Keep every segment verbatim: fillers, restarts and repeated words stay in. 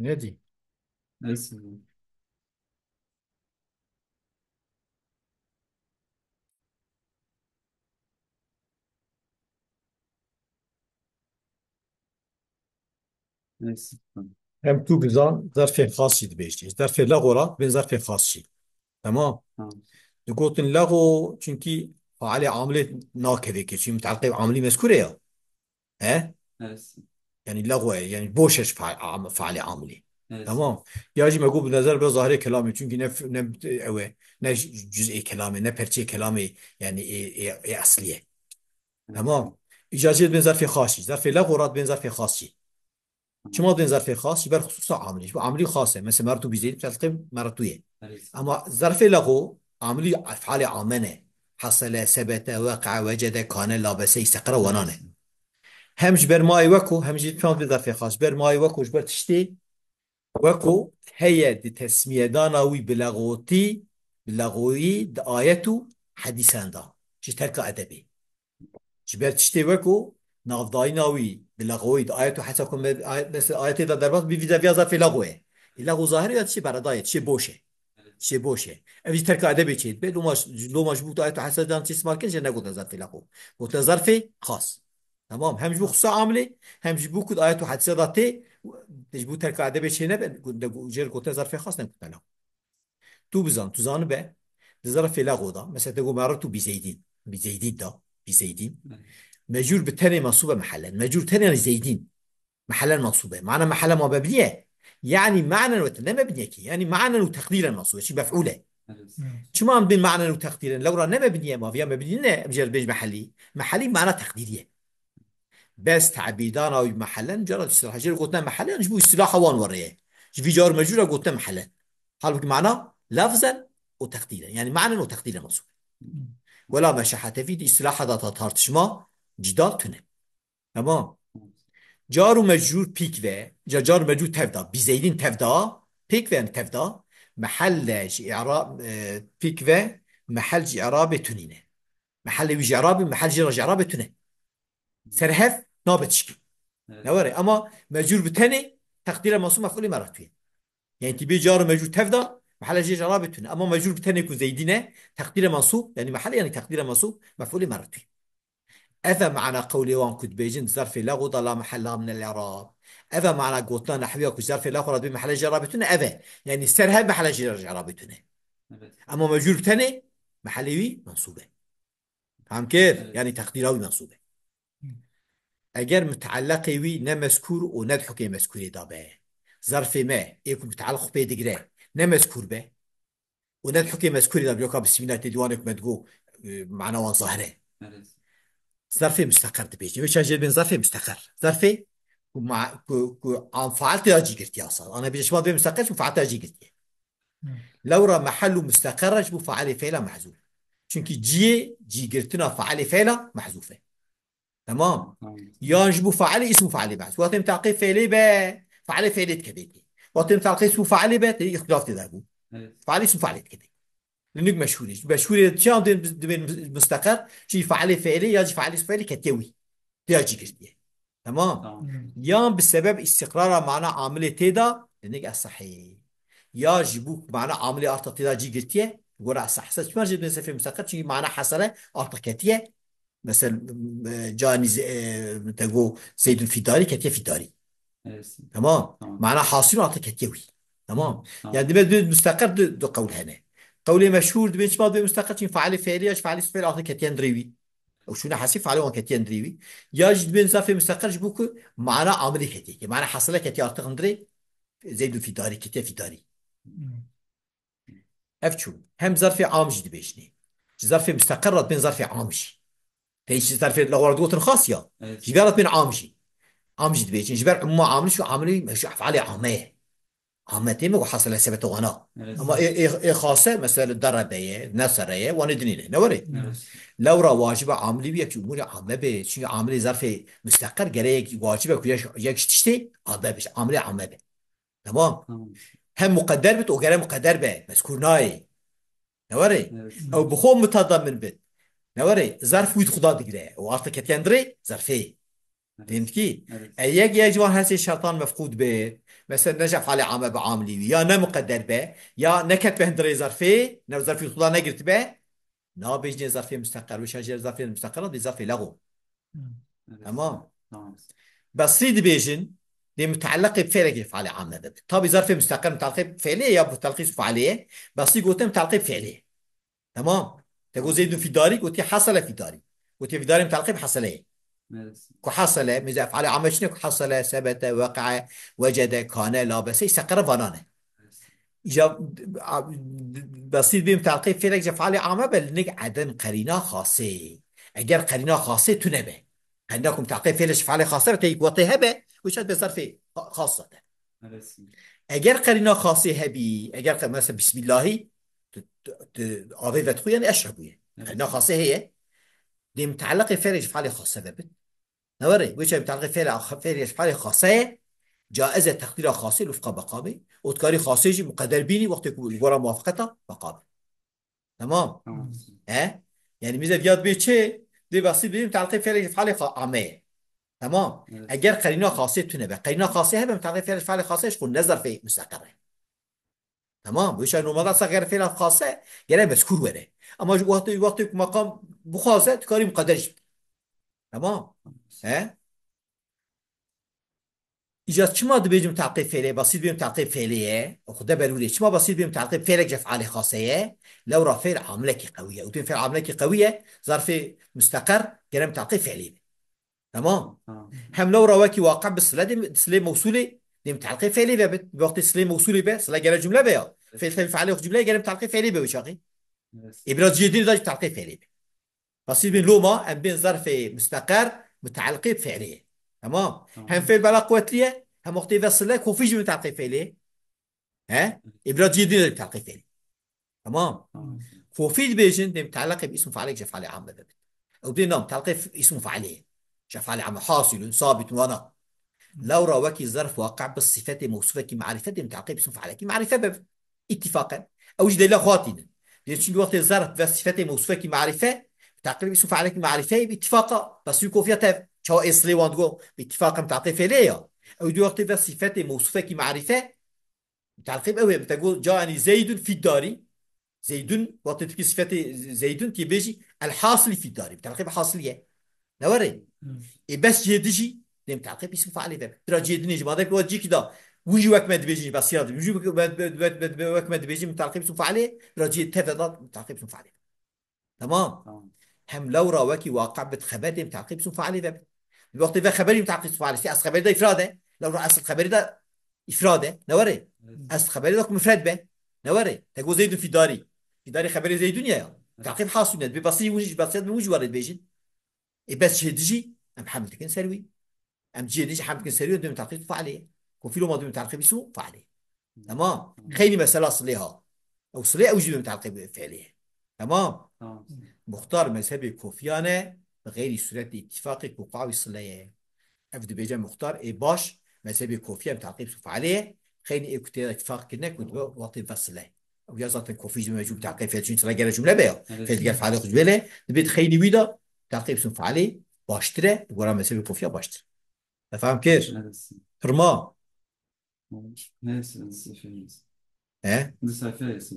Ne dî? Hem tu bizan zerfên xas jî dibêjî. Zerfê lexo ra bên zerfê xas jî. Tamam. Tamam. Digotin lexo, çunkî failê amilê nakeve ki, çunkî muteleqê amilî mezkûr e ya. He? Evet. Yani lexo ye, yani boş e fa-, am-, failê amilî. Evet. Tamam. Ya jî me got bi nezer be zahirê kelamê, çunkî ne f-, ne ew e, ne j-, cüz'ê kelamê, ne perçeyê kelamê, yani ê, ê, ê eslî ye. Tamam. Îca jê dibên zerfê xas jî. Zerfê lexo ra dibên zerfê xas jî. Çima dibên zerfê xas? Ji ber xisûsa amilî. Ji bo amilî xas e. Mesela, mertu bî zeydî, teslîqê mertu ye. Ama zerfê lexo, amilî efalê ame ne. Hasele, sebete, weqea, wecede, kane, labese, îsteqere, wana ne. Hem ji ber mayê weko, hem jî çima dibên zerfê xas. Ji ber mayê weko, ji ber tiştê weko heye di tesmiyedana wî bi lexotî, bi lexoyî di ayet û hedîsan de. Ji terka edebê. Ji ber tiştê weko navdayîna wî bi lexoyî di ayet û hesa ku me-, ayet, mesela ayetê de derbas bî vî de viya zerfê lexo ye. Ê lexo zahir e ya tiştê bereda ye, tiştê boş e. Tiştê boş e. Ev jî terka edebê çê dibe. Loma, loma ji bo ayet û hesa dan çê îstîmal kirin, jê negotin zerfê lexo. Gotin zerfê xas. Tamam. Hem ji bo xusa amilê, hem ji bo ku di ayet û hedîsa de tê, ji bo terka edebê çê nebe, jê re gote zerfê xas, negote lexo. Tu bizan, tu zanibe, di zerfê lexo de, mesela te got merartu bi zeydîn, bi zeydîn de, bi zeydîn. Evet. Mecrûr bi tenê mensûb e mehellen. Mecrûr tenê, yani zeydîn. Mehellen mensûb e. Mana mehellen ma mebnî ye. Yani manen wete ne mebnî ye ki. Yani manen û teqdîren mensûb e. Çi mef'ûl e. Evet. Çima em bên manen û teqdîren? Lewra ne mebnî ye, ma viya mebnî ne, em jê re bêj mehellî. Mehellî mana teqdîrî ye. Bes tebîrdana wî mehellen, cara îstilaha jê re gotine mehellen, ji bo îstilaha wan were ye. Ji vî car mecrûr re gotine mehellen. Halbukî mana lafzen û teqdîren. Yani manen û teqdîren mensûb e. Wela meşehete fî di îstilaha de ta tartışma, cidal tune. Tamam. Car û mecrûr pîk ve, ca car û mecrûr tevda, bi zeydîn tevda, pîk ve yani tevda, mehelle ji i'rab, e, pîk ve, mehel ji i'rabê tunîne. Mehellê wî ji i'rabê, mehel jê re ji i'rabê tune. Ser hev nabe tişkî. Evet. Ne were? Ama mecrûr bi tenê, teqdîre mensûb mef'ulê meratuye. Yani tîbê car û mecrûr tevda, mehele jê ji i'rabê tune. Ama mecrûr bi tenê ku zeydîne, teqdîre mensûb, yani mehele yani teqdîre mensûb, mef'ulê meratuye. Eve mana qewlê wan ku dibêjin zerfê lexo da la mehella min el i'rab. Eve mana gotina nehwiya ku zerfê lexo ra dibê mehele jê ra betune eve. Yani ser hev mehele jê ra jê ra betune. Evet. Ama mecrûr tenê mehelê wî mensûb e. Feham kir? Evet. Yani teqdîra wî mensûb e. Eger muteelleqê wî ne mezkûr û ne di hukê mezkûrê da be. Zerfê me, ê ku muteelleq xwe pê digire, ne mezkûr be. û ne di hukê mezkûrê de bi yoka bismîllah tê dîwanê ku me digo, e, mana wan zahir e. Evet. Zerfê musteqer dibêjin. Wê çend jê bên zerfê musteqer. Zerfê ku ma-, ku, ku an faal tê ya cî girtiye asal. Ana bêje şima dibê musteqer çi faal tê ya cî girtiye. Hı. Lewra mehel û musteqer ji bo failê feyla mehzûf. Çünkü ciyê cî girtina failê feyla mehzûf e. Tamam. Tamam. Yan ji bo failê îsm failê behs. Wextê mutaqê fiilê be, failê fiilê dikeve tê. Wextê mutaqê îsm failê be, tê îxtilaf tê de bû. Evet. Failê îsm failê dikeve. Li nik meşhûrê. Meşhûrê çiyan dibên, dibên musteqer? Çi failê fiilê ya jî failê îsm failê ketiye wî. Tê ya cî girtiye. Tamam. Tamam. Yan bi sebeb îstiqrara mana amilê tê de, li nik esehê. Ya ji bo mana amilê arta tê de cî girtiye, gora eseh. Çima jê dibên zerfê musteqer? Çünkü mana hasele arta ketiye. Mesela, e, canî ze-, e, te go Zeydul Fidarî ketiye Fidarî. Evet. Tamam. Tamam. Mana hasil ata ketiye wî. Tamam. Tamam. Yani dibe, dibe musteqer du, du qewl hene. Qewlê meşhûr dibe çima dibe musteqer? Çünkü failê fiilê ya ji failê fiil ata ketiye ndirê wî. Ew şûne hesî failê wan ketiye ndirê wî. Ya jî dibe zerfê musteqer ji bo ku mana amilê ketiye. Mana hasile ketiye artık ndirê Zeydul Fidarî, ketiye Fidarî. Hmm. Ev çû. Hem zerfê am jî dibêjinê. Ji zerfê musteqer re dibên zerfê am jî. Peyşî zerfê lewar digotin xas ya. Evet. Ji vê re dibên am jî. Am jî dibêjin. Ji ber umuma amil şu amilî, şu efalê ame ye. Ame tê me ku hasile sebete wana. Evet. Ama ê, ê, ê xase, mesela derebe ye, nesere ye, wane dinî ne. Ne were? Evet. Lewra waciba amilî wî yek umurê ame be. Çünkü amilê zerfê musteqer gere yek wacibe ku yek, yek ji tiştê ame be. Amilê ame be. Tamam. Tamam. Hem muqedder bit, o gere muqedder be. Mezkur nayê. Ne were? Evet. Ew bi xwe mutadamin bit. Ne were? Zerf wî di xuda digire. O arta ketiyen dirê, zerfê. Fehmtikî? Evet. E, yek, yek ji van her sê şertan mefqûd be, mesela ne jef halê ame be amilî wî, ya ne muqedder be, ya neketbe hundirê zerfê, ne zerfî xuda negirtibe, nabêjinê zerfê musteqer, wê şajê zerfê musteqer dê zerfê lexo. Evet. Tamam. Tamam. Besrî dibêjin, dê muteelliqê bi fêlekê jef halê ame be. Tabî zerfê musteqer muteelliqê bi fêlê ye ya muteelliqê ism faalê ye. Besrî gote muteelliqê bi fêlê ye. Tamam. Te got Zeydun fî darî, gotî hasele fî darî. Gotî fî darî muteelliqê bi hasele ye. Evet. Ku hasele, mêze efalê ame çine ku hasele, sebete, weqe, wecede, kane, labese, îsteqere vanan e. Îca, a, besîr bê muteelliqê fêlek jef halê ame be, li nik eden qerîna xasê. Eger qerîna xasê tune be. Qerîna ku muteelliqê fêlek jef halê xase be, teyî ku wextê hebe, wî çet be zerfê xa-, xas zaten. Evet. Eger qerîna xasê hebî, eger qe-, mesela Bismillahî, tu, tu, tu avê vedixwî, yani eşrebû ye. Evet. Qerîna xasê heye. Dê muteelliqê fêlek jef halê xase vebit. Newerê, wê çav muteelliqê fêlê, fêlê jef halê xase ye, caiz e teqdîra xasê li wifqa beqabê, û dikarî xasê jî muqeder bînî wextê ku li gora muwafeqeta beqabê. Tamam. Tamam. He? Yani mêze viya dibê çi? Dê besîr bê muteelliqê fêlê jef halê xa-, ame ye. Tamam. Evet. Eger qerîna xasê tune be. Qerîna xasê hebe, muteelliqê fêlê jef halê xase ye, ji xwe ne zerfê musteqer e. Tamam. Wê çav normalde esa gere fêla xase, gere mezkûr were. Ama ji wextê, wextê ku meqam bixwaze, dikarî muqeder jî bike. Tamam. He? Îca çima dibêjim muteelliqê fêlê, besîr bê muteelliqê fêlê ye? Xwe de berûrê. Çima besîr bê muteelliqê fêlek jef halê xase ye? Lewra fêl amilekî qewî ye. Û dê fêl amilekî qewî ye, zerfê musteqer gere muteelliqê fêlê be. Tamam. Tamam. Hem lewra wekî waqe bi sile dê, silê mewsûlê dê muteelliqê fêlê vebit. Bi wextê silê mewsûlê be, sile gere cumle be ya. Fêl tevî fealê xwe cumleyê gere muteelliqê fêlê be wê çaxê. Evet. Ê biraz cihê din de jî muteelliqê fêlê be. Basîr bin loma, em bên zerfê musteqer muteelliqê bi fêlê ye. Tamam. Tamam. Hem fêl bela quwetlî ye, hem wextê ve sile kofî jî muteelliqê fêlê ye. He? Ê biraz cihê din de muteelliqê fêlê. Tamam. Tamam. Kofî dibêjin, dê muteelliqê bi îsm fealek jef halê ame bibit. Ew dê na muteelliqê f-, îsm fealê ye. Jef halê ame, hasilun, sabitun, wana. Lewra wekî zerf waqe bi sifetê mewsufekî marîfe dê muteelliqê bi îsm fealekî marîfe bibit. Îtîfaqen. Ew jî delîla xwe tînin. Dê çunkî wextê zerf ve sifetê mewsufekî marîfe, muteelliqê bi îsm fealekî marîfe bi îtîfaqa. Bes wî kofiya tev. Çawa ê silê wan digo, bi îtîfaqa muteelliqê fêlê ya. Ew dê wextê ve sifetê mewsufekî marîfe, Tertîb ew ê, te got, ca, yanî Zeydun fî darî. Zeydun, wextê tu kî sifetê Zeydun kî bêjî, el hasilî fî darî. Tertîb hasilî ye. Ne were? Hmm. Ê bes cihê dijî, dê muteelliqê bi îsm fealê ve. Bira cihê dinê jî, madem ki wa cihekî da, wî jî wek me dibêjin, bes ya dibêjin, wî jî wek me, wek me, wek me dibêjin, muteelliqê bi îsm fealê, bira cihê teve da, muteelliqê bi îsm fealê. Tamam. Tamam. Hem lewra wekî waqe bit xeber dê muteelliqê bi îsm fealê ve bit. Di wextê ve xeberî muteelliqê bi îsm fealê. Sê esil xeberî de îfrad e. Lewra esil xeberî de îfrad e. Ne were? Evet. Esil xeberî de ku mifred be. Ne were? Te got Zeydun fî darî. Fî darî xeberê Zeydun ye ya. Evet. Muteelliqê bi hasilî ne. Dibê basî wî jî, basiyet wî jî were dibêjin. Ê bes cihê dijî, em heml dikin ser wî. Em cihê dijî heml dikin ser wî, em dibin muteelliqê bi îsm fealê. Kofî loma dibin muteelliqê bi îsm fealê. Tamam. Tamam. Xeynî mesela silê ha. Ew silê ew jî bi muteelliqê bi fiilê ye. Tamam. Tamam. Muxtar mezhebê kofiyan e, bi xeyrî sûretê îtîfaqê ku qawî sile ye. Ev dibêje muxtar ê baş, mezhebê kofiyan muteelliqê bi fiilê ye. Xeynî ê ku tê îtîfaq kirine ku dibe wextê ve sile. Ew ya zaten kofî jî mecbûr muteelliqê fiil, çunke sile gere cumle be ya. Evet. Fiil digel fiilê xwe ji bê le, dibê di xeynî wî de muteelliqê bi fiilê baştir e, li gora mezhebê kofiya baştir. Te fam kir? Evet. Pirma. Neyse, neyse, neyse. He? Neyse, neyse.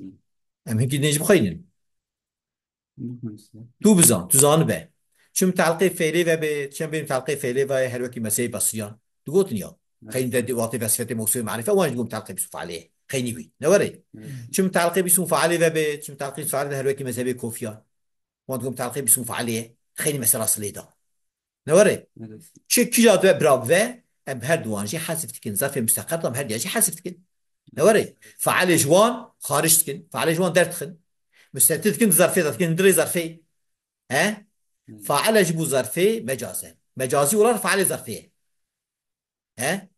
Em hinkî dinê jî bixweynin. Bixweynin işte. Tu bizan, tu zanibe. Çi muteelliqê fiilê ve be, çend bê muteelliqê fiilê ve her wekî mezhebê basriyan. Tu gotin ya. Evet. Xeynî de wextê ve sifetê mewsûfê marîfe, wan jî got muteelliqê bi îsm fealê. Xeynî wî. Ne were? Evet. Çi muteelliqê bi îsm fealê ve be, çi muteelliqê bi îsm fealê ve her wekî mezhebê kofiyan. Wan digot muteelliqê bi îsm fealê ye. Xeynî mesela silê da. Ne were? Evet. Çi kîja dibe bira bive, em her duwan jî hezf dikin. Zerfê musteqer de em her diya jî hezf dikin. Ne were? Fealê ji wan xaric dikin. Fealê ji wan derdixin. Mustetir dikin di zerfê de dikin, hindirê zerfê. He? Hmm. Feale ji bo zerfê mecazen. Mecazî olarak fealê zerfê ye. He?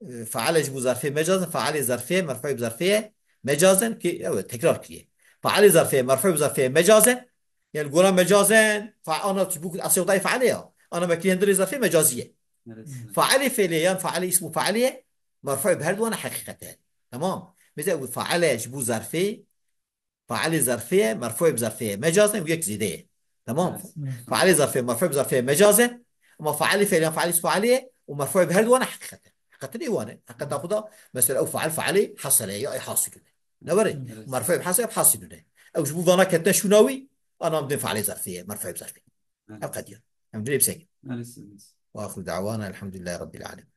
E, feale ji bo zerfê mecazen, fealê zerfê, merfuî bi zerfê mecazen ki, evet, tekrar kiriye. Fealê zerfê, merfuî bi zerfê mecazen. Yani gora mecazen, fa-, ana ji bo asê odayê feale ya. Ana mekî hindirê zerfê mecazî ye. Evet. Fealê fiilê yan fealê îsmû fealê ye, merfuî bi her duwana heqîqete. Tamam. Mesela bu feale ji bo zerfê, Failê zerfê ye, merfuê bi zerfê ye. Mecazen û yek zêde ye. Tamam. Evet. Failê zerfê, merfuê bi zerfê ye, mecazen. Ama fealî fiil yan fealî îsm fealî ye û merfû bi her duwana heqîqet e. Heqîqetê wan e. Heqîqeta xwe da, mesela ew feal fealî hasile ya ê hasilûn e. Ne were? Merfû bi hasile bi hasilûn e. Ew ji bo vana ketine şûna wî, ana em din fealê zerfê ye, merfû bi zerfê. Ev qediya. Em dilê bisengin. Wa axiru da'wana elhamdülillahi rabbil alemin.